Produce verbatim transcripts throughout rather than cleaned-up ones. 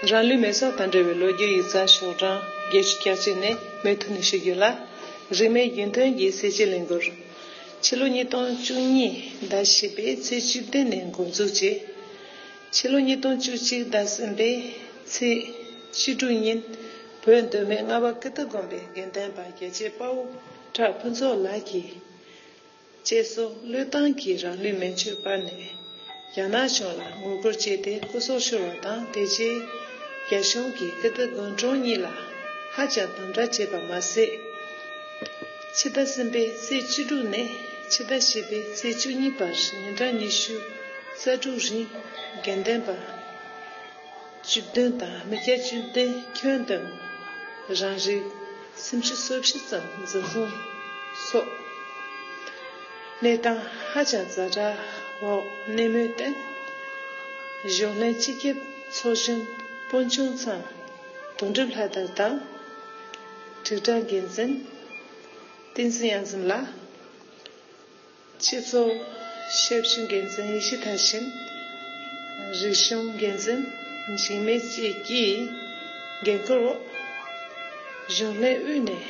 རང་ལུས་མེ་སྲེག་དང་འབྲེལ་བའི་ལོ་རྒྱུས་ཡིག་ཚགས་ཤོག་གྲངས་བརྒྱད་ཅུ་གྱ་གཅིག་ནས་མུ་མཐུད་ནས་ཞུ་རྒྱུ་ལ། རིས་མེད་རྒྱུན་ཐོན་གྱི་གསལ་བྱེད་ལས་འགུལ། ཕྱི་ལོ་ཉིས་སྟོང་བཅུ་གཉིས་ཟླ་བཞི་པའི་ཚེས་བཅུ་བདུན་ནས་འགོ་འཛུགས་བྱས། ཕྱི་ལོ་ཉིས་སྟོང་བཅུ་གཅིག་ཟླ་གསུམ་པའི་ཚེས་བཅུ་དྲུག་ཉིན། བོད་མདོ་སྨད་རྔ་བ་ཀིརྟི་དགོན་པའི་དགེ་འདུན་པ་རྒྱལ་གཅེས་དཔའ་བོ་གྲགས་ཕུན་ཚོགས་ལགས་ཀྱིས། གཅེས་སྲོག་བློས་བཏང་གིས་རང་ལུས་མེ་མཆོད་སྤར་ནས། རྒྱ་ནག་གཞུང་ལ་ངོ་རྒོལ་བྱས་ཏེ་སྐུ་སྲོག་ཤོར་བ་དང་། དེ་རྗེས་རྒྱ་གཞུང་གིས་ཀིརྟི་དགོན་གྲོང་གཉིས་ལ་ཧ་ཅང་དམ་དྲག་བྱས་པ་མ་ཟད། ཕྱི་ཟླ་གསུམ་པའི་ཚེས་བཅུ་དྲུག་ནས་ཕྱི་ཟླ་བཞི་པའི་ཚེས་བཅུ་གཉིས་བར་ཉིན་གྲངས་ཉི་ཤུ་རྩ་དྲུག་རིང་དགེ་འདུན་པ་བཅུ་བདུན་དང་མི་སྐྱ་བཅུ་བདུན། ཁྱོན་བསྡོམས་རང་རིགས་སུམ་ཅུ་སོ་བཞི་ཙམ་འཛིན་བཟུང་སོགས་གནས་སྟངས་ཧ་ཅང་ཛ་དྲག་འོག་གནས་མུས་བརྟེན། གཞོན་ནུ་སྤྱི་ཁྱབ་ཚོགས་གཞོན་དཔོན་ཆུང་ཚང་དོན་གྲུབ་ལྷ་དར་དང་། དྲིལ་བསྒྲགས་འགན་འཛིན་བསྟན་འཛིན་དབྱངས་འཛོམས་ལགས། སྤྱི་ཚོགས་ཞབས་ཞུ་འགན་འཛིན་ཡེ་ཤེས་མཐར་ཕྱིན། རིག་གཞུང་འགན་འཛིན་འཇིགས་མེད་བཅས་ཀྱིས་འགན་འཁུར་འོག་གཞོན་ལྷན་དབུས་ནས་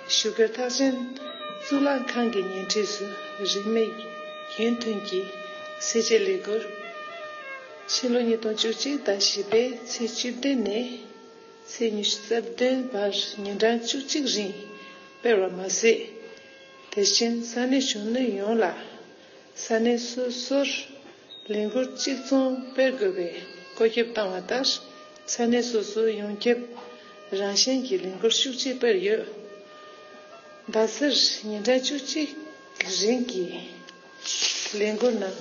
བཞུགས་སྒར་ཐེག་ཆེན་གཙུག་ལག་ཁང་གི་ཉེ་འཁྲིས་སུ་རིས་མེད་རྒྱུན་མཐུན་གྱི་གསལ་བྱེད་ལས་འགུལ། ཕྱི་ལོ་ཉིས་སྟོང་བཅུ་གཅིག་ཟླ་བཞི་པའི་ཚེས་བཅུ་བདུན་ནས་ཚེས་ཉི་ཤུ་རྩ་བདུན་བར་ཉིན་གྲངས་བཅུ་གཅིག་རིང་སྤེལ་བ་མ་ཟད། དེ་བཞིན་ས་གནས་གཞོན་ནུ་ཡོངས་ལ་ས་གནས་སོ་སོར་ལས་འགུལ་གཅིག་མཚུངས་སྤེལ་དགོས་པའི་བཀོད་ཁྱབ་བཏང་བ་ལྟར། ས་གནས་སོ་སོའི་ཡོངས་ཁྱབ་རང་བཞིན་གྱི་ལས་འགུལ་ཤུགས་ཆེ་སྤེལ་ཡོད། ཟླ་ཟེར་ཉིན་གྲངས་བཅུ་གཅིག་རིང་གི་ལས་འགུལ་ནང་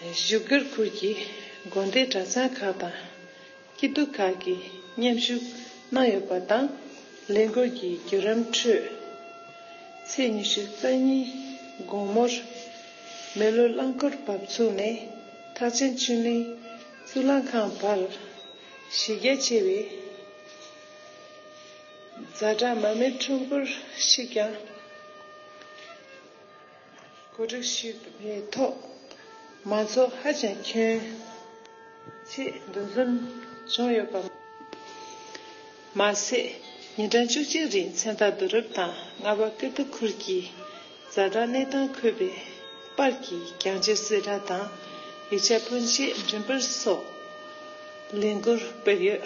བཞུགས་སྒར་ཁུལ་གྱི་དགོན་སྡེ་གྲྭ་ཚང་ཁག་དང་། སྐྱིད་སྡུག་ཁག་གིས་མཉམ་ཞུགས་གནང་ཡོད་པ་དང་། ལས་འགུལ་གྱི་བརྒྱུད་རིམ་ཁྲོད། ཚེས་ཉི་ཤུ་རྩ་གཉིས་དགོང་མོར་མི་ལུས་རླངས་འཁོར་བབས་ཚུགས་ནས་ཐེག་ཆེན་ཆོས་གླིང་གཙུག་ལག་ཁང་བར་གཞི་རྒྱ་ཆེ་བའི་ཛ་དྲག་མར་མེ་ཁྲོམ་སྐོར་ཞིག་ཀྱང་། གོ་སྒྲིག་ཞུས་པའི་ཐོག་མང་ཚོགས་ཧ་ཅང་ཁྱོན་ཆེ་འདུ་འཛོམས་བྱུང་ཡོད་པ་མ་ཟད། ཉིན་གྲངས་བཅུ་གཅིག་རིང་མཚན་རྟགས་བསྡུ་རུབ་དང་། རྔ་བ་ཀིརྟི་ཁུལ་གྱི་ཛ་དྲག་གནས་སྟངས་འཁོད་པའི་པར་གྱི་རྒྱང་ཆེ་གསལ་བསྒྲགས་དང་། ཡིག་ཆ་ཕོན་ཆེ་འགྲེམས་སྤེལ་སོགས་ལས་འགུལ་སྤེལ་ཡོད།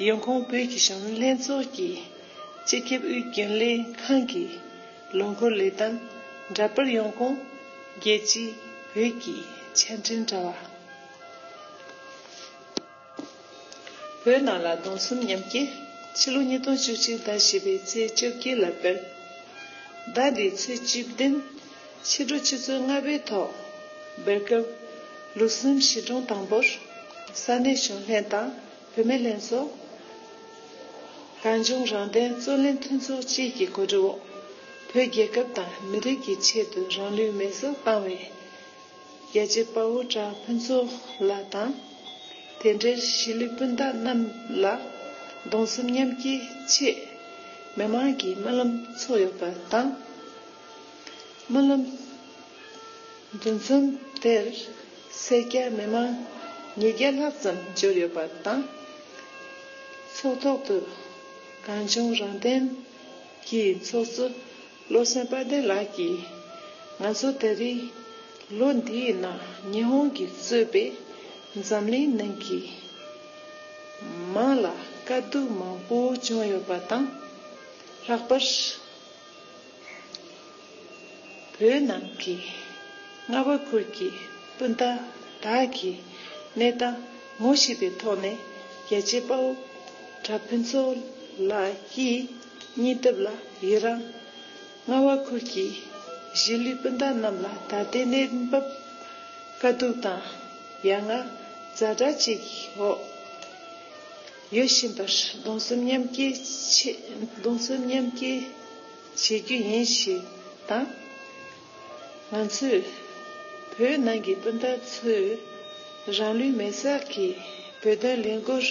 ཡོང་ཁུངས་བོད་ཀྱི་གཞོན་ནུ་ལྷན་ཚོགས་ཀྱི་སྤྱི་ཁྱབ་དབུས་རྒྱུན་ལས་ཁང་གི་ལོ་འཁོར་ལས་དོན་འདྲ་པར། ཡོང་ཁུངས་རྒྱལ་སྤྱིའི་བོད་ཀྱི་ཆ་འཕྲིན་དྲ་བ། བོད་ནང་ལ་སྡོམ་གསུམ་མཉམ་སྐྱེལ། ཕྱི་ལོ་ཉིས་སྟོང་བཅུ་གཅིག་ཟླ་བཞི་པའི་ཚེས་བཅོ་བརྒྱད་ལ་སྤེལ། ཟླ་འདིའི་ཚེས་བཅུ་བདུན་ཕྱི་དྲོ་ཆུ་ཚོད་ལྔ་པའི་ཐོག་སྦེལ་ཀོབ་ལུགས་གསུམ་གཞིས་གྲོང་དང་པོར་ས་གནས་གཞོན་ལྷན་དང་བུད་མེད་ལྷན་ཚོགས། གངས་ལྗོངས་རང་བདེན་རྩོད་ལེན་མཐུན་ཚོགས་བཅས་ཀྱི་གོ་སྒྲིག་འོག་བོད་རྒྱལ་ཁབ་དང་མི་རིགས་ཀྱི་ཆེད་དུ་རང་ལུས་མེ་སྲེག་བཏང་བའི་རྒྱལ་གཅེས་དཔའ་བོ་གྲགས་ཕུན་ཚོགས་ལགས་དང་། དེ་འབྲེལ་གཞིས་ལུས་སྤུན་ཟླ་རྣམས་ལ་སྡོམ་གསུམ་མཉམ་སྐྱེལ་ཆེད་མི་མང་གིས་སྨོན་ལམ་འཚོགས་ཡོད་པ་དང་། སྨོན་ལམ་འདུ་འཛོམས་དེར་སེར་སྐྱ་མི་མང་ཉིས་བརྒྱ་ལྷག་ཙམ་འབྱོར་ཡོད་པ་དང་། ཚོགས་ཐོག་ཏུ་གངས་ལྗོངས་རང་བདེན་གྱི་ཚོགས་གཙོ་བློ་སེང་དཔལ་ལྡན་ལགས་ཀྱིས། ང་ཚོ་ད་རེས་ལོ་འདིའི་ནང་ཉི་ཧོང་གིས་གཙོས་པའི་འཛམ་གླིང་ནང་གི་མང་ལ་དཀའ་སྡུག་མང་པོ་བྱུང་ཡོད་པ་དང་། ལྷག་པར་བོད་ནང་གི་རྔ་བ་ཁུལ་གྱི་སྤུན་ཟླ་དག་གི་གནས་སྟངས་ངོ་ཤེས་པའི་ཐོག་ནས། རྒྱལ་གཅེས་དཔའ་བོ་གྲྭ་ཕུན་ཚོགས་ལགས་ཀྱི་སྙིང་སྟོབས་ལ་ཡི་རངས། རྔ་བ་ཁུལ་གྱི་གཞིས་ལུས་སྤུན་ཟླ་རྣམས་ལ་ད་ལྟའི་གནས་བབ་དཀའ་སྡུག་དང་ཡ་ང་ཛ་དྲག་ཅིག་འོག་ཡོད་བཞིན་པར་སྡོམ་གསུམ་མཉམ་སྐྱེལ་ཆེད་སྡོམ་གསུམ་མཉམ་སྐྱེལ་བྱེད་རྒྱུ་ཡིན་ཞེས་དང་། ང་ཚོས་བོད་ནང་གི་སྤུན་ཟླ་ཚོས་རང་ལུས་མེ་སྲེག་གིས་བོད་དོན་ལས་འགུལ་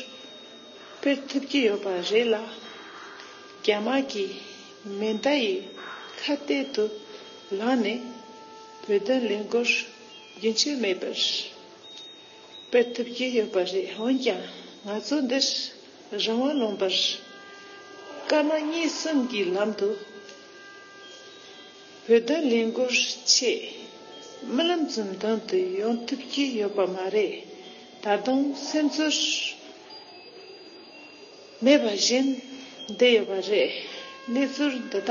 སྤེལ་ཐུབ་ཀྱི་ཡོད་པ་རེད་ལ། རྒྱ་དམར་གྱི་མེ་མདའ་ཡི་ཁ་གཏད་དུ་ལངས་ནས་བོད་དོན་ལས་འགུལ་རྒྱུན་ཆད་མེད་པར་ སྤེལ་ཐུབ་ཀྱི་ཡོད་པ་རེད། འོན་ཀྱང་ང་ཚོ་འདིར་རང་དབང་ལུང་པར་དཀའ་སྣང་གཉིས་གསུམ་གྱི་ལམ་དུ་བོད་དོན་ལས་འགུལ་ཆེད་རྨི་ལམ་ཙམ་འདོན་དུ་ཡོང་ཐུབ་ཀྱི་ཡོད་པ་མ་རེད། ད་དུང་སེམས་ཚོར་མེད་པ་བཞིན་བསྡད་ཡོད་པ་རེད། གནས་ཚུལ་འདི་དག་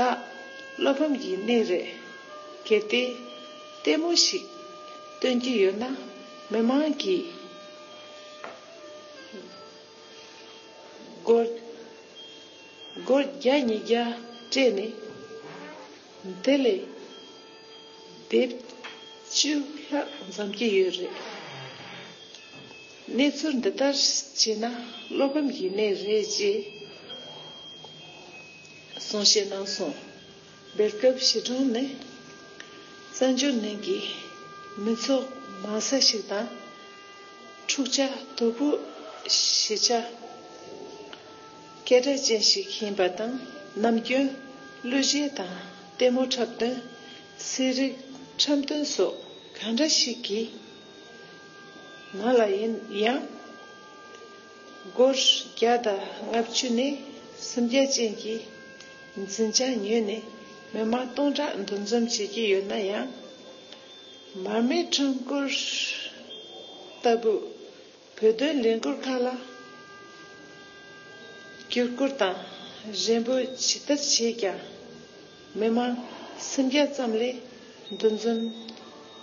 བློ་ཕམ་གྱི་གནས་རེད། གལ་ཏེ་ལྟད་མོ་ཞིག་སྟོན་གྱི་ཡོད་ན་མི་མང་གིས་སྒོར་སྒོར་བརྒྱ་ཉིས་བརྒྱ་སྤྲད་ནས་དེ་ལས་དེབ་བཅུ་ལྷག་འཛོམས་ཀྱི་ཡོད་རེད། གནས་ཚུལ་འདི་ལྟར་བྱས་ན་བློ་ཕམ་གྱི་གནས་རེད་ཅེས་གསུང་བཤད་གནང་སོང་། སྦེལ་ཀོབ་གཞིས་གྲོང་ནི་བཙན་བྱོལ་ནང་གི་མི་ཚོགས་མང་ས་ཞིག་དང་། འཁྲུག་ཆ་དོད་པོ་གཞིས་ཆགས་སྐད་གྲགས་ཅན་ཞིག་ཡིན་པ་དང་། ནམ་རྒྱུན་གླུ་གཞས་དང་ལྟད་མོ་འཁྲབ་སྟོན། ཚན་རིག་འཁྲབ་སྟོན་སོགས་གང་འདྲ་ཞིག་གི་ནང་ལ་ཡིན་ཡང་། སྒོར་བརྒྱ་དང་ལྔ་བཅུ་ནས་སུམ་བརྒྱ་ཅན་གྱི་འཛིན་བྱང་ཉོས་ནས་མི་མང་སྟོང་ཕྲག་འདུ་འཛོམས་བྱེད་ཀྱི་ཡོད་ན་ཡང་། མར་མེ་ཁྲོམ་སྐོར་ལྟ་བུ་བོད་དོན་ལས་འགུལ་ཁག་ལ་བསྒྱུར་བཀོད་དང་རན་པོ་ཇི་ལྟར་བྱས་ཀྱང་། མི་མང་སུམ་བརྒྱ་ཙམ་ལས་འདུ་འཛོམས་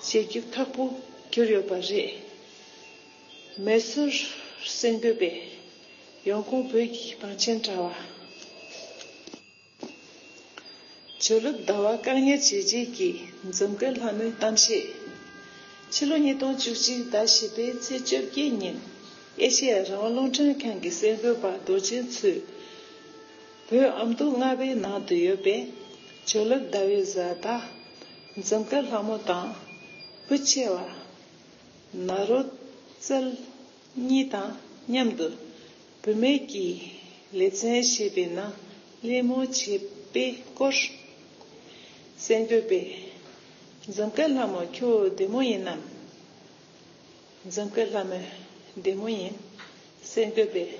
བྱེད་རྒྱུ་ཁག་པོ་གྱུར་ཡོད་པ་རེད། མེ་སོར་གསར་འགོད་པས་ཡོང་ཁུངས་བོད་ཀྱི་བང་ཆེན་དྲ་བ། ཇོ་ལུགས་ཟླ་བ་བཀག་ཉར་བྱས་རྗེས་ཀྱི་འཛོམས་དཀར་ལྷ་མོའི་གཏམ་བཤད། ཕྱི་ལོ་ཉིས་སྟོང་བཅུ་གཅིག་ཟླ་བཞི་པའི་ཚེས་བཅོ་བརྒྱད་ཉིན་ཨེ་ཤེ་ཡ་རང་དབང་རླུང་འཕྲིན་ཁང་གི་གསར་འགོད་པ་རྡོ་རྗེ་མཚོས་བོད་ཨ་མདོ་རྔ་པའི་ནང་དུ་ཡོད་པའི་ཇོ་ལུགས་ཟླ་བའི་བཟའ་ཟླ་འཛོམས་དཀར་ལྷ་མོ་དང་བུ་ཆེ་བ་ནཱ་རོ་ཙལ་གཉིས་དང་མཉམ་དུ་བུད་མེད་ཀྱི་ལེ་ཚན་ཞེས་པའི་ནང་གླེང་མོལ་བྱས་པའི་སྐོར། གསར་འགོད་པས། འཛོམས་དཀར་ལྷ་མོ་ཁྱོད་བདེ་མོ་ཡིན་ནམ། འཛོམས་དཀར་ལྷ་མོ། བདེ་མོ་ཡིན། གསར་འགོད་པས།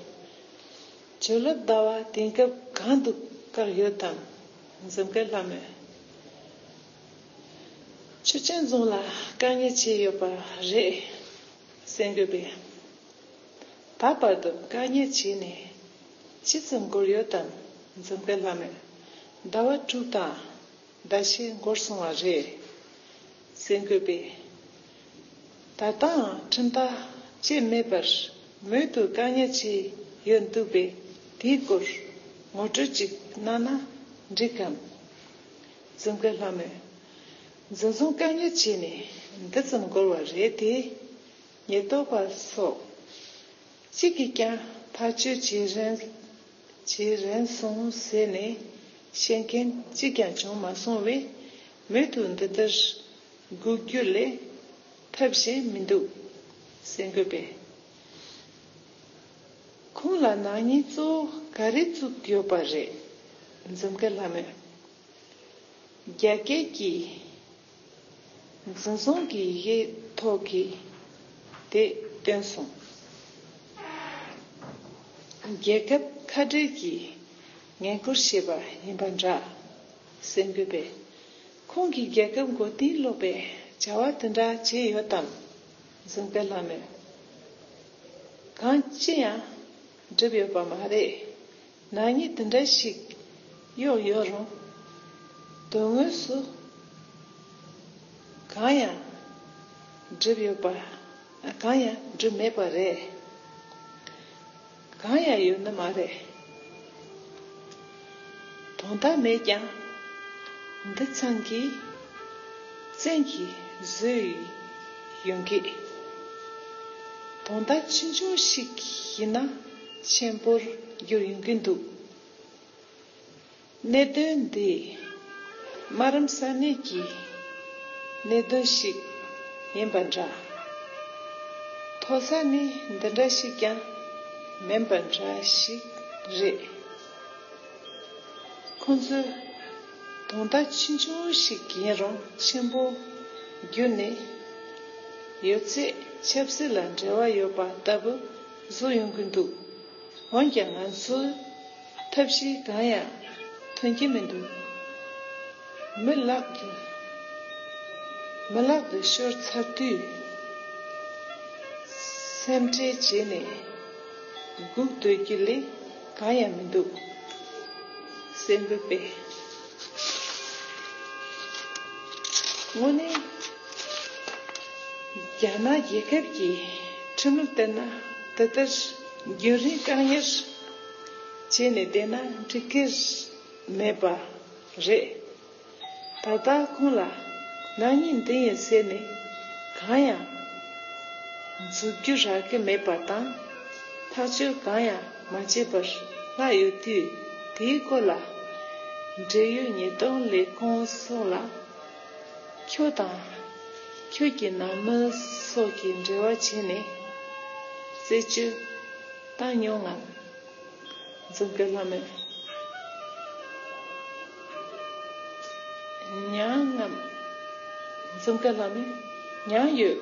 ཇོ་ལུགས་ཟླ་བ་དེང་སྐབས་གང་དུ་བཀག་ཡོད་དམ། འཛོམས་དཀར་ལྷ་མོ། ཆུ་ཆེན་རྫོང་ལ་བཀག་ཉར་བྱས་ཡོད་པ་རེད། གསར་འགོད་པས། ད་བར་དུ་བཀག་ཉར་བྱས་ནས་ཇི་ཙམ་འགོར་ཡོད་དམ། འཛོམས་དཀར་ལྷ་མོ། ཟླ་བ་དྲུག་དང་ཟླ་ཕྱེད་འགོར་སོང་བ་རེད། གསར་འགོད་པས། ད་ལྟའང་ཁྲིམས་ཐག་བཅད་མེད་པར་མུ་མཐུད་བཀག་ཉར་བྱས་ཡོད་འདུག་པས། དེའི་སྐོར་ངོ་སྤྲོད་ཅིག་གནང་ན་འགྲིག་གམ། འཛོམས་དཀར་ལྷ་མོས། འཛིན་བཟུང་བཀག་ཉར་བྱས་ནས་འདི་ཙམ་འགོར་བ་རེད་དེ། ཉེན་རྟོག་པ་སོགས་གཅིག་གིས་ཀྱང་ཐག་གཅོད་བྱེད་རན་བྱེད་རན་སོང་ཟེར་ནས་བཤད་མཁན་གཅིག་ཀྱང་བྱུང་མ་སོང་བས། མུ་མཐུད་འདི་ལྟར་སྒུག་རྒྱུ་ལས་ཐབས་གཞན་མི་འདུག། གསར་འགོད་པས། ཁོང་ལ་ནག་ཉེས་གཙོ་བོ་ག་རེ་བཙུགས་ཡོད་པ་རེད། འཛོམས་དཀར་ལྷ་མོས། རྒྱ་སྐད་ཀྱི་འཛིན་བཟུང་གི་ཡི་གེ་ཐོག་གི་དེ་བཏོན་སོང་། རྒྱལ་ཁབ་ཁ་བྲལ་གྱི་ངན་སྐུལ་བྱས་པ་ཡིན་པ་འདྲ། གསར་འགོད་པས། ཁོང་གིས་རྒྱལ་ཁབ་མགོ་རྟིང་སློག་པའི་བྱ་བ་དེ་འདྲ་བྱས་ཡོད་དམ། འཛོམས་དཀར་ལྷ་མོས། གང་ཅི་ཡང་བསྒྲུབས་ཡོད་པ་མ་རེད། ནག་ཉེས་དེ་འདྲ་ཞིག་གཡོགས་ཡོད་རུང་། དོན་དངོས་སུ་གང་ཡང་བསྒྲུབས་ཡོད་པ། གང་ཡང་བསྒྲུབས་མེད་པ་རེད། གང་ཡང་ཡོད་ནི་མ་རེད། དོན་དག་མེད་ཀྱང་འདི་ཚང་གི་བཙན་གྱིས་བཟོས་ཡོང་གི། དོན་དག་ཆུང་ཆུང་ཞིག་ཡིན་ན་ཆེན་པོར་འགྱུར་ཡོང་གི་འདུག། གནད་དོན་འདི་དམའ་རིམ་ས་གནས་ཀྱི་གནད་དོན་ཞིག་ཡིན་པ་འདྲ། མཐོ་ས་ནས་འདི་འདྲ་ཞིག་ཀྱང་མིན་པ་འདྲ་ཞིག་རེད། ཁོང་ཚོས་དོན་དག་ཆུང་ཆུང་ཞིག་ཡིན་རུང་ཆེན་པོ་བསྒྱུར་ནས་ཡོད་ཚད། ཆབ་སྲིད་ལ་འབྲེལ་བ་ཡོད་པ་ལྟ་བུ་བཟོ་ཡོང་གི་འདུག་འོན་ཀྱང་ང་ཚོའི་ཐབས་ཤེས་གང་ཡང་ཐོན་གྱི་མི་འདུག་མི་ལག་ཏུ་མི་ལག་ཏུ་ཤོར་ཚར་དུས་སེམས་ཁྲལ་བྱས་ནས་སྒུག་སྡོད་རྒྱུ་ལས་གང་ཡང་མི་འདུག་སེམས་འགུལ་སྤེལ། དངོས་གནས་རྒྱ་ནག་རྒྱལ་ཁབ་ཀྱི་ཁྲིམས་ལུགས་ལྟར་ན་དེ་ལྟར་རྒྱུན་རིང་བཀག་ཉར་བྱས་ནས་བསྡད་ན་འགྲིག་གི་མེད་པ་རེད། ད་ལྟ་ཁོང་ལ་ནག་ཉེས་འདི་ཡིན་ཟེར་ནས་གང་ཡང་མཛུབ་གུ་རག་གི་མེད་པ་དང་། ཐག་གཅོད་གང་ཡང་མ་བྱས་པར་ལྷག་ཡོད་དུས། དེའི་སྐོར་ལ་འབྲེལ་ཡོད་ཉེས་རྡུང་ལས་ཁུངས་སོགས་ལ་ཁྱོད་དང་ཁྱོད་ཀྱི་ནང་མི་སོགས་ཀྱིས་འབྲེལ་བ་བྱས་ནས་རྩད་གཅོད་བཏང་མྱོང་ངམ། འཛོམས་དཀར་ལྷ་མོས། མྱངས་ངམ། འཛོམས་དཀར་ལྷ་མོས། མྱངས་ཡོད།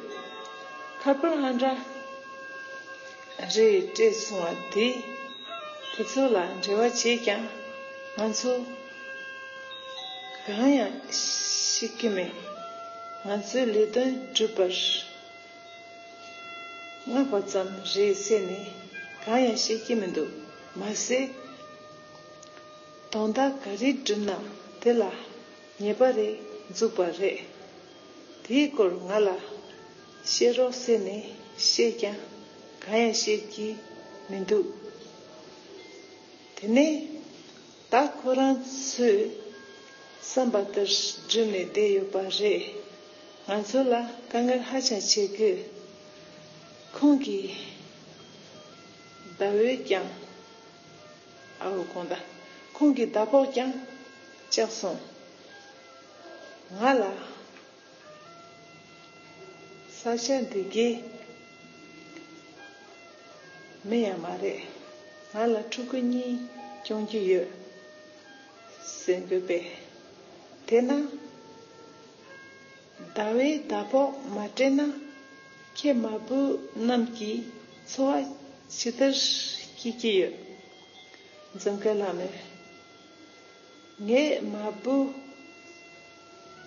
ཁ་པར་ཨ་འདྲ་རེ་སྤྲད་སོང་བ་དེ། དེ་ཚོ་ལ་འབྲེལ་བ་བྱས་ཀྱང་ང་ཚོ་གང་ཡང་ཤེས་ཀྱི་མེད། ང་ཚོའི་ལས་དོན་སྒྲུབ་པར་མངགས་པ་ཙམ་རེད་ཟེར་ནས་གང་ཡང་བཤད་ཀྱི་མི་འདུག་མ་ཟད། དོན་དག་ག་རེ་བསྒྲུབས་ན་དེ་ལ་ཉེས་པ་རེ་འཛུགས་པ་རེད། དེའི་སྐོར་ང་ལ་བཤད་རོགས་ཟེར་ནས་བཤད་ཀྱང་གང་ཡང་བཤད་ཀྱི་མི་འདུག་དེ་ནས་ད་ཁོ་རང་ཚོས་བསམ་པ་ལྟར་བསྒྲུབས་ནས་བསྡད་ཡོད་པ་རེད། ང་ཚོ་ལ་དཀའ་ངལ་ཧ་ཅང་ཆེ་གི། ཁོང་གིས་ཟླ་འོད་ཀྱང་། ཨའོ་དགོངས་དག་ཁོང་གི་ཟླ་ཕོགས་ཀྱང་བཅག་སོང་། ང་ལ་ས་ཆ་འདི་གའི་མི་ཡང་མ་རེད། ང་ལ་ཕྲུ་གུ་གཉིས་སྐྱོང་རྒྱུ་ཡོད། སེམས་འགུལ་པས། དེས་ན། ཟླ་བའི་ཟླ་ཕོགས་མ་སྤྲད་ན། ཁྱེད་མ་བུ་རྣམས་ཀྱི་འཚོ་བ་ཇི་ལྟར་སྐྱེལ་གྱི་ཡོད། འཛོམས་དཀར་ལྷ་མོས། ངའི་མ་བུ།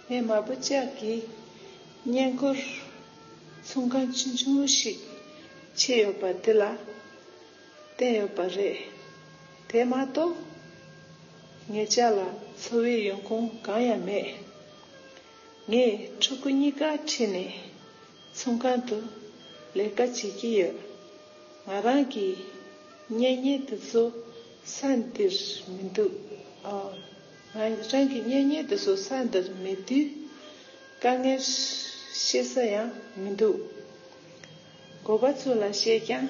ངའི་མ་བུ་ཅག་གིས་བསྙེན་བཀུར་ཚོང་ཁང་ཆུང་ཆུང་ཞིག་ཕྱེ་ཡོད་པ་དེ་ལ་བརྟེན་ཡོད་པ་རེད། དེ་མ་གཏོགས། ངེད་ཅག་ལ་འཚོ་བའི་ཡོང་ཁུངས་གང་ཡང་མེད། ངས་ཕྲུ་གུ་གཉིས་ཀ་ཁྲིད་ནས་ཚོང་ཁང་དུ་ལས་ཀ་བྱེད་ཀྱི་ཡོད། ང་རང་གི་གཉེན་ཉེ་དེ་ཚོ་ས་འདིར་མི་འདུག་ཨ། ང་རང་གི་གཉེན་ཉེ་དེ་ཚོ་ས་འདིར་མེད་དུས། དཀའ་ངལ་བཤད་ས་ཡང་མི་འདུག་དགོས་པ་ཚོ་ལ་བཤད་ཀྱང་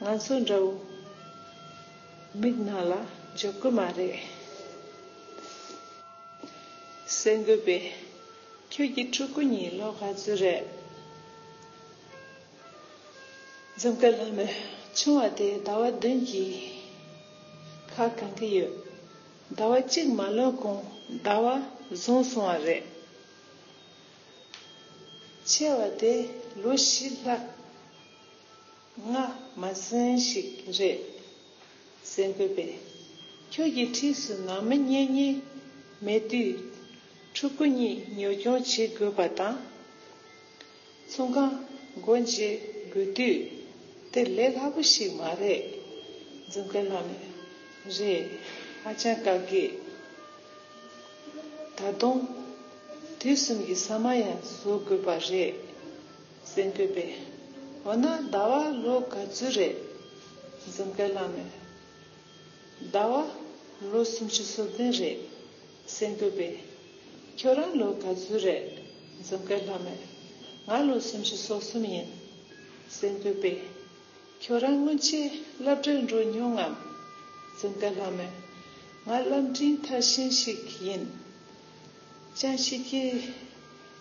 ང་ཚོ་འདྲ་བོ་མིག་ནང་ལ་འཇོག་གི་མ་རེད། སེམས་འགུལ་པས། ཁྱོད་ཀྱི་ཕྲུ་གུ་གཉིས་ལོ་ག་ཚོད་རེད། འཛོམས་དཀར་ལྷ་མོས། ཆུང་བ་དེ་ཟླ་བ་བདུན་གྱི་ཁ་གང་གི་ཡོད། ཟླ་བ་གཅིག་མ་ལོན་གོང་ཟླ་བ་བཟུང་སོང་བ་རེད། ཆེ་བ་དེ་ལོ་བཞི་ལྷག་ང་མ་ཟིན་ཞིག་རེད། སེམས་འགུལ་པས། ཁྱོད་ཀྱི་འཁྲིས་སུ་ནང་མི་གཉེན་ཉེ་མེད་དུས། ཕྲུ་གུ་གཉིས་ཉོ་སྐྱོང་བྱེད་དགོས་པ་དང་། ཚོང་ཁང་སྒོ་འབྱེད་དགོས་དུས། དེ་ལས་སླ་པོ་ཞིག་མ་རེད། འཛོམས་དཀར་ལྷ་མོས། རེད། ཧ་ཅང་དཀའ་གི། ད་དུང་། དུས་གསུམ་གྱི་ཟ་མ་ཡང་བཟོ་དགོས་པ་རེད། སེམས་འགུལ་པས། འོ་ན་ཟླ་བ་ལོ་ག་ཚོད་རེད། འཛོམས་དཀར་ལྷ་མོས། ཟླ་བ་ལོ་སུམ་ཅུ་སོ་བདུན་རེད། སེམས་འགུལ་པས། ཁྱོད་རང་ལོ་ག་ཚོད་རེད། འཛོམས་དཀར་ལྷ་མོས། ང་ལོ་སུམ་ཅུ་སོ་གསུམ་ཡིན། སེམས་འགུལ་པས། ཁྱོད་རང་སྔོན་ཆད་སློབ་གྲྭར་འགྲོ་མྱོང་ངམ། འཛོམས་དཀར་ལྷ་མོས། ང་སློབ་འབྲིང་མཐར་ཕྱིན་ཞིག་ཡིན། ཅང་ཤེས་ཀྱི།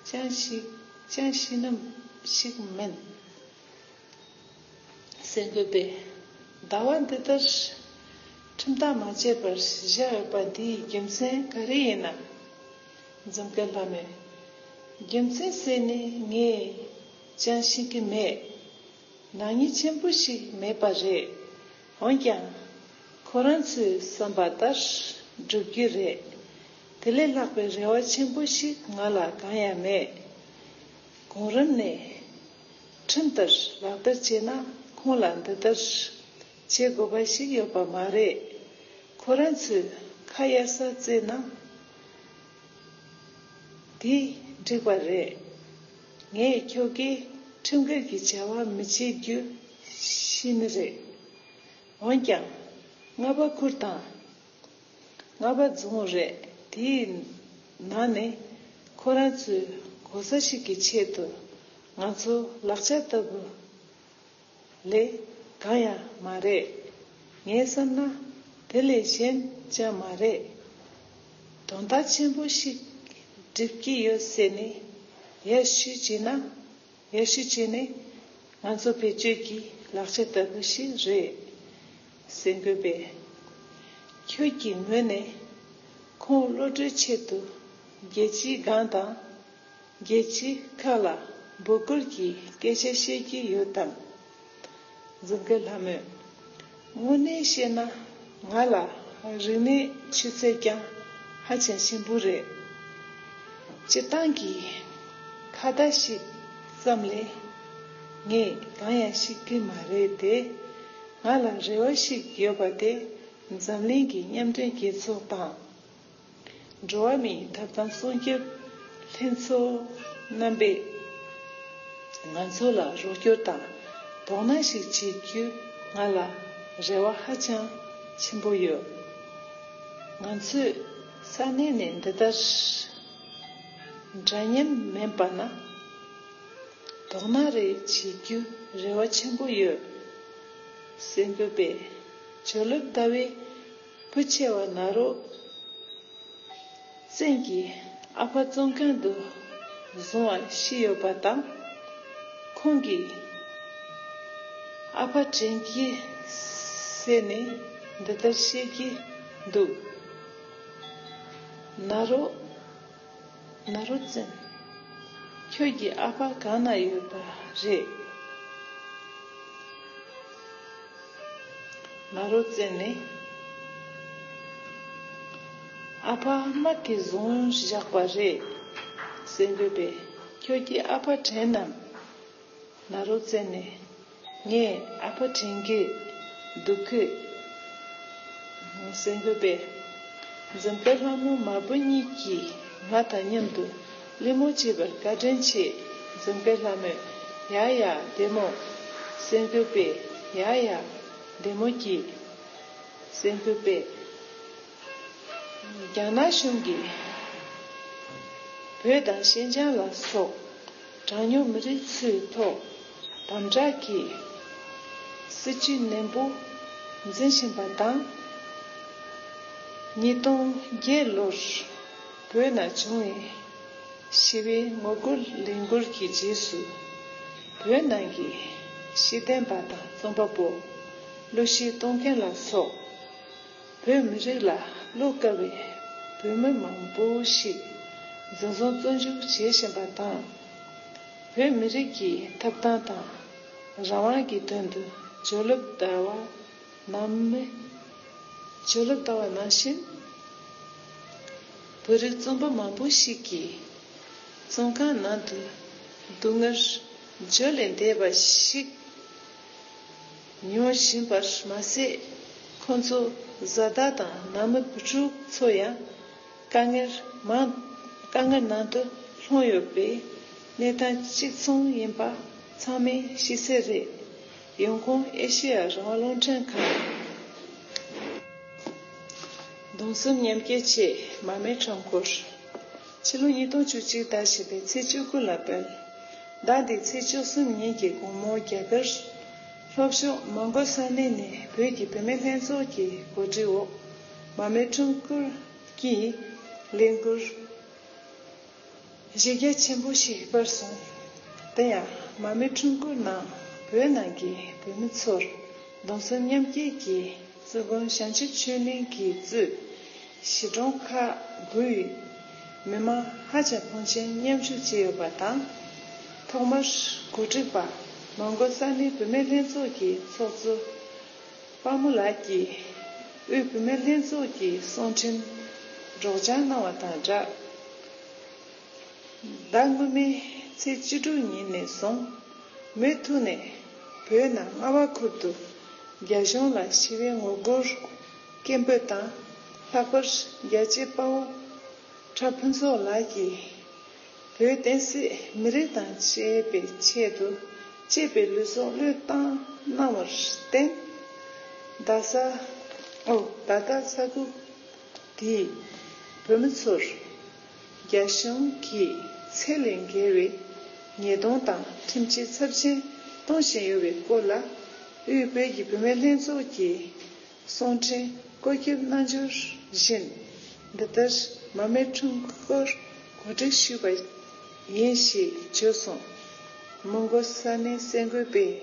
ཅང་ཤེས། ཅང་ཤེས་ནི་ཞིག་མིན། སེམས་འགུལ་པས། ཟླ་བ་འདི་ལྟར་ཁྲིམས་ཐག་མ་བཅད་པར་བཞག་ཡོད་པ་འདིའི་རྒྱུ་མཚན་ག་རེ་ཡིན་ནམ། འཛོམས་དཀར་ལྷ་མོས། རྒྱུ་མཚན་ཟེར་ནས་ངས་ ཅང་ཤེས་ཀྱི་མེད། ནག་ཉེས་ཆེན་པོ་ཞིག་མེད་པ་རེད། འོན་ཀྱང་། ཁོ་རང་ཚོའི་བསམ་པ་ལྟར་སྒྲུབ་རྒྱུ་རེད། དེ་ལས་ལྷག་པའི་རེ་བ་ཆེན་པོ་ཞིག་ང་ལ་གང་ཡང་མེད། གོང་རིམ་ནས་ཁྲིམས་ལྟར་ལག་བསྟར་བྱས་ན་ཁོང་ལ་འདི་ལྟར་བྱེད་དགོས་པ་ཞིག་ཡོད་པ་མ་རེད། ཁོ་རང་ཚོས་ཁ་གཡར་ས་བཙལ་ན། དེ་འགྲིག་པ་རེད། ངས་ཁྱོད་ཀྱིས་ཁྲིམས་འགལ་གྱི་བྱ་བ་མི་བྱེད་རྒྱུ་ཤེས་ནི་རེད། འོན་ཀྱང་། རྔ་པ་ཁུལ་དང་། རྔ་པ་རྫོང་རེད། དེའི་ནང་ནས་ཁོ་རང་ཚོའི་གོ་ས་ཞིག་གི་ཆེད་དུ་ང་ཚོ་ལག་ཆ་ལྟ་བུ་ལས་གང་ཡང་མ་རེད། ངས་བསམ་ན་དེ་ལས་གཞན་ཅང་མ་རེད། དོན་དག་ཆེན་པོ་ཞིག་སྒྲུབ་ཀྱི་ཡོད་ཟེར་ནས་ཡར་ཞུ་བྱས་ན། ཡར་ཞུ་བྱས་ནས་ང་ཚོ་བེད་སྤྱོད་ཀྱི་ལག་ཆ་ལྟ་བུ་ཞིག་རེད། སེང་གོས་པས། ཁྱོད་ཀྱི་ངོས་ནས་ཁོང་གློད་གྲོལ་ཆེད་དུ་རྒྱལ་སྤྱིའི་སྒང་དང་། རྒྱལ་སྤྱིའི་ཁ་ལ་འབོད་སྐུལ་གྱི་སྐད་ཆ་བཤད་ཀྱི་ཡོད་དམ། འཛིན་སྐྱོང་ལྷ་མོས། དངོས་གནས་བཤད་ན་ང་ལ་རིག་གནས་ཆུ་ཚད་ཀྱང་ཧ་ཅང་ཆེན་པོ་རེད། སྤྱིར་བཏང་གི་ཁ་བརྡ་ཞིག་ཙམ་ལས་ངས་གང་ཡང་ཤེས་ཀྱི་མ་རེད་དེ། ང་ལ་རེ་བ་ཞིག་ཡོད་པ་དེ་འཛམ་གླིང་གི་མཉམ་འབྲེལ་རྒྱལ་ཚོགས་དང་། འགྲོ་བ་མིའི་ཐོབ་ཐང་སྲུང་སྐྱོབ་ལྷན་ཚོགས་རྣམ་པས་ང་ཚོ་ལ་རོགས་སྐྱོར་དང་དོ་སྣང་ཞིག་བྱེད་རྒྱུ་ང་ལ་རེ་བ་ཧ་ཅང་ཆེན་པོ་ཡོད། ང་ཚོས་ས་གནས་ནས་འདི་ལྟར་འདྲ་མཉམ་མིན་པ་ན་དོ་སྣང་རེ་བྱེད་རྒྱུ་རེ་བ་ཆེན་པོ་ཡོད། སེང་གོས་པས་ཇོ་ལུ་ཟླ་བའི་བུ་ཆེ་བ་ནཱ་རོ་བཙན་གྱིས་ཨ་ཕ་བཙོན་ཁང་དུ་བཟུང་བ་ཤི་ཡོད་པ་དང་། ཁོང་གིས་ཨ་ཕ་དྲན་གྱི་ཟེར་ནས་འདི་ལྟར་བཤད་ཀྱི་འདུག་ནཱ་རོ། ནཱ་རོ་བཙན། ཁྱོད་ཀྱི་ཨ་ཕ་གང་ན་ཡོད་པ་རེད། ནཱ་རོ་བཙན་ནི། ཨ་ཕ་དམག་གིས་བཟུང་བཞག་པ་རེད། སེང་གོས་པས། ཁྱོད་ཀྱི་ཨ་ཕ་དྲན་ནམ། ནཱ་རོ་བཙན་ནི། ངས་ཨ་ཕ་དྲན་གྱི་འདུག་གི། སེང་གོས་པས། འཛིན་སྐྱོང་ལྷ་མོ་མ་བུ་གཉིས་ཀྱིས་ང་དང་མཉམ་དུ་གླེང་མོལ་བྱེད་པར་བཀའ་དྲིན་ཆེ། འཛིན་སྐྱོང་ལྷ་མོས། ཡ་ཡ་བདེ་མོ། སེང་གོས་པས། ཡ་ཡ་བདེ་མོ་གྱིས། སེང་གོས་པས། རྒྱ་ནག་གཞུང་གིས་བོད་དང་ཤིན་ཅང་ལ་སོགས་གྲངས་ཉུང་མི་རིགས་ཚོའི་ཐོག་དམ་དྲག་གིས་སྲིད་ཇུས་ནན་པོ་འཛིན་བཞིན་པ་དང་། ཉིས་སྟོང་བརྒྱད་ལོར་བོད་ནང་བྱུང་བའི་ཞི་བའི་ངོ་རྒོལ་ལས་འགུལ་གྱི་རྗེས་སུ། བོད་ནང་གི་ཤེས་ལྡན་པ་དང་རྩོམ་པ་པོ། གླུ་གཞས་གཏོང་མཁན་ལ་སོགས། བོད་མི་རིགས་ལ་བློ་དཀར་བའི་བོད་མི་མང་པོ་ཞིག་འཛིན་བཟུང་བཙོན་འཇུག་བྱེད་བཞིན་པ་དང་། བོད་མི་རིགས་ཀྱི་ཐོབ་ཐང་དང་རང་དབང་གི་དོན་དུ་ཇོ་ལུ་ཟླ་བ་ནང་མི། ཇོ་ལུ་ཟླ་བ་ནང་བཞིན། བོད་རིགས་རྩོམ་པ་མང་པོ་ཞིག་གིས་བཙོན་ཁང་ནང་དུ་སྡུག་བསྔལ་བརྗོད་ལས་འདས་པ་ཞིག་མྱོང་བཞིན་པར་མ་ཟད། ཁོང་ཚོ་བཟའ་ཟླ་དང་ནང་མི་བུ་ཕྲུག་ཚོ་ཡང་དཀའ་ངལ་མང་དཀའ་ངལ་ནང་དུ་ལྷུང་ཡོད་པའི་གནས་སྟངས་གཅིག་མཚུངས་ཡིན་པ་ཚང་མས་ཤེས་གསལ་རེད། ཡོང་ཁུངས་ཨེ་ཤེ་ཡ་རང་དབང་རླུང་འཕྲིན་ཁང་། གདུང་སེམས་མཉམ་སྐྱེད་ཆེད་མར་མེ་ཁྲོམ་སྐོར། ཕྱི་ལོ་ཉིས་སྟོང་བཅུ་གཅིག་ཟླ་བཞི་པའི་ཚེས་བཅུ་དགུ་ལ་སྤེལ། ཟླ་འདིའི་ཚེས་བཅུ་གསུམ་ཉིན་གྱི་དགོང་མོ་རྒྱ་གར་ལྷོ་ཕྱོགས་མོན་གྷོ་ས་གནས་ནས་བོད་ཀྱི་བུད་མེད་ལྷན་ཚོགས་ཀྱི་གོ་སྒྲིག་འོག་མར་མེ་ཁྲོམ་སྐོར་གྱི་ལས་འགུལ་གཞི་རྒྱ་ཆེན་པོ་ཞིག་སྤེལ་སོང་། དེ་ཡང་མར་མེ་ཁྲོམ་སྐོར་ནང་བོད་ནང་གི་བོད་མི་ཚོར་གདུང་སེམས་མཉམ་སྐྱེད་ཀྱི་གཙོ་འགོ་བྱང་ཆུབ་ཆོས་གླིང་གིས་གཙོས་གཞིས་གྲོང་ཁག་དགུའི་མི་མང་ཧ་ཅང་ཕོན་ཆེན་མཉམ་ཞུགས་བྱས་ཡོད་པ་དང་། ཐོག་མར་གོ་སྒྲིག་པ་མོན་གྷོ་ས་གནས་བུད་མེད་ལྷན་ཚོགས་ཀྱི་ཚོགས་གཙོ་དཔའ་མོ་ལགས་ཀྱིས་དབུས་བུད་མེད་ལྷན་ཚོགས་ཀྱི་གསུང་འཕྲིན་སྒྲོག་སྦྱང་གནང་བ་དང་སྦྲགས། ཟླ་སྔོན་མའི་ཚེས་བཅུ་དྲུག་ཉིན་ནས་བཟུང་མུ་མཐུད་ནས་བོད་ནང་རྔ་བ་ཁུལ་དུ་རྒྱ་གཞུང་ལ་ཞི་བའི་ངོ་རྒོལ་སྐད་འབོད་དང་། ལྷག་པར་རྒྱལ་གཅེས་དཔའ་བོ་ཁྲ་ཕུན་ཚོགས་ལགས་ཀྱིས་བོད་བསྟན་སྲིད་མི་རིགས་དང་བཅས་པའི་ཆེད་དུ་གཅེས་པའི་ལུས་སྲོག་བློས་བཏང་གནང་བར་བརྟེན། ད་ས་ཨོ་ད་ལྟ་ས་ཁུལ་དེའི་བོད་མི་ཚོར་རྒྱ་གཞུང་གིས་ཚད་ལས་བརྒལ་བའི་ཉེས་རྡུང་དང་ཁྲིམས་ཆད་ཚབས་ཆེན་གཏོང་བཞིན་ཡོད་པའི་སྐོར་ལ་དབུས་བོད་ཀྱི་བུད་མེད་ལྷན་ཚོགས་ཀྱི་གསུང་འཕྲིན་བཀོད་ཁྱབ་གནང་སྦྱོར་བཞིན་འདི་ལྟར་མ་རྨོས་ཁྲིམས་སྐོར་གོ་སྒྲིག་ཞུས་པ་ཡིན་ཞེས་བརྗོད་སོང་། མོན་གྷོ་ས་གནས་གསར་འགོད་པས་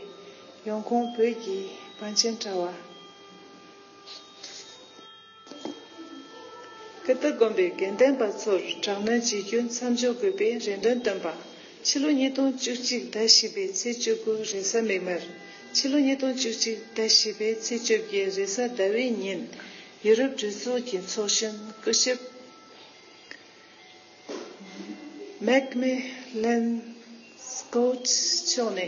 ཡོང་ཁུངས་བོད་ཀྱི་བང་ཆེན་དྲ་བ། ཀིརྟི་དགོན་པའི་དགེ་འདུན་པ་ཚོར་དྲག་གནོན་བྱེད་རྒྱུ་མཚམས་འཇོག་དགོས་པའི་རེ་འདུན་བཏོན་པ། ཕྱི་ལོ་ཉིས་སྟོང་བཅུ་གཅིག་ཟླ་བཞི་པའི་ཚེས་བཅུ་དགུ་རེས་གཟའ་མིག་དམར། ཕྱི་ལོ་ཉིས་སྟོང་བཅུ་གཅིག་ཟླ་བཞི་པའི་ཚེས་བཅོ་བརྒྱད་རེས་གཟའ་ཟླ་བའི་ཉིན་ཡུ་རོབ་གྲོས་ཚོགས་ཀྱི་ཚོགས་གཞོན་སྐུ་ཞབས་མེག་མི་ལན་སྐོད་མཆོག་ནས་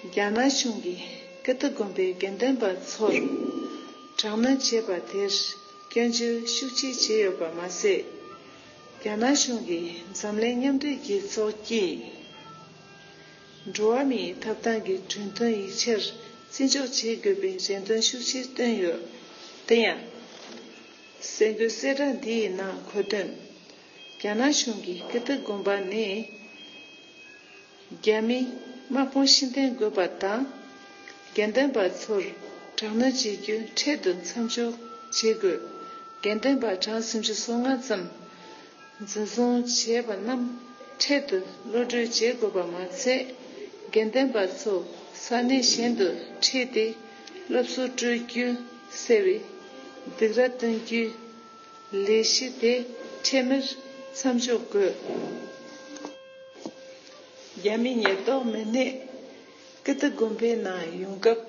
རྒྱ་ནག་གཞུང་གིས་ཀིརྟི་དགོན་པའི་དགེ་འདུན་པ་ཚོར་དྲག་གནོན་བྱས་པ་དེར་སྐྱོན་བརྗོད་ཤུགས་ཆེ་བྱས་ཡོད་པ་མ་ཟད། རྒྱ་ནག་གཞུང་གིས་འཛམ་གླིང་མཉམ་འབྲེལ་རྒྱལ་ཚོགས་ཀྱིས་འགྲོ་བ་མིའི་ཐོབ་ཐང་གི་གྲོས་མཐུན་ཡིག་ཆར་བརྩི་འཇོག་བྱེད་དགོས་པའི་རེ་འདུན་ཤུགས་ཆེ་བཏོན་ཡོད། དེ་ཡང་། གསར་འགོད་གསལ་བསྒྲགས་འདིའི་ནང་འཁོད་དོན། རྒྱ་ནག་གཞུང་གིས་ཀིརྟི་དགོན་པ་ནས་རྒྱ་མིའི་དམག་དཔུང་ཕྱིར་འཐེན་དགོས་པ་དང་། དགེ་འདུན་པ་ཚོར་དྲག་གནོན་བྱེད་རྒྱུ་འཕྲལ་དུ་མཚམས་འཇོག་བྱེད་དགོས། དགེ་འདུན་པ་གྲངས་སུམ་ཅུ་སོ་ལྔ་ཙམ་འཛིན་བཟུང་བྱས་པ་རྣམས་འཕྲལ་དུ་གློད་གྲོལ་བྱེད་དགོས་པ་མ་ཚད། དགེ་འདུན་པ་ཚོ་ས་གནས་གཞན་དུ་ཁྲིད་དེ་སློབ་གསོ་སྤྲོད་རྒྱུ་ཟེར་བའི་སྡིགས་ར་སྟོན་རྒྱུའི་ལས་གཞི་དེ་འཕྲལ་མར་མཚམས་འཇོག་དགོས། རྒྱ་མི་ཉེན་རྟོག་མི་སྣས་ཀིརྟི་དགོན་པའི་ནང་ཡོང་སྐབས་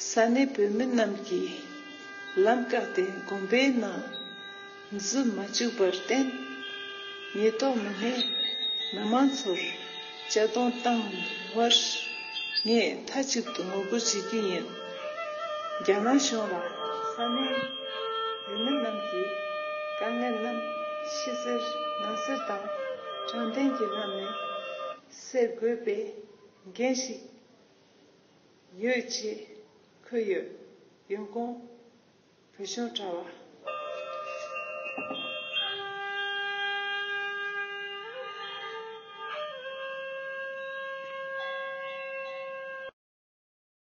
ས་གནས་བོད་མི་རྣམས་ཀྱིས་ལམ་བཀག་སྟེ་དགོན་པའི་ནང་འཛུལ་མ་བཅུག་པར་བརྟེན། ཉེན་རྟོག་མི་སྣས་མི་མང་ཚོར་གཅར་རྡུང་བཏང་བར་ངས་མཐའ་གཅིག་ཏུ་ངོ་རྒོལ་བྱེད་རྒྱུ་ཡིན། རྒྱ་ནག་གཞུང་ལ་ས་གནས་བོད་མི་རྣམས་ཀྱི་དཀའ་ངལ་རྣམས་ཕྱི་གསལ་ནང་གསལ་དང་དྲང་བདེན་གྱི་ལམ་ནས་སེལ་དགོས་པའི་འགན་ཞིག་ཡོད་ཅེས་འཁོད་ཡོད། ཡོང་ཁུངས་བོད་གཞུང་དྲ་བ།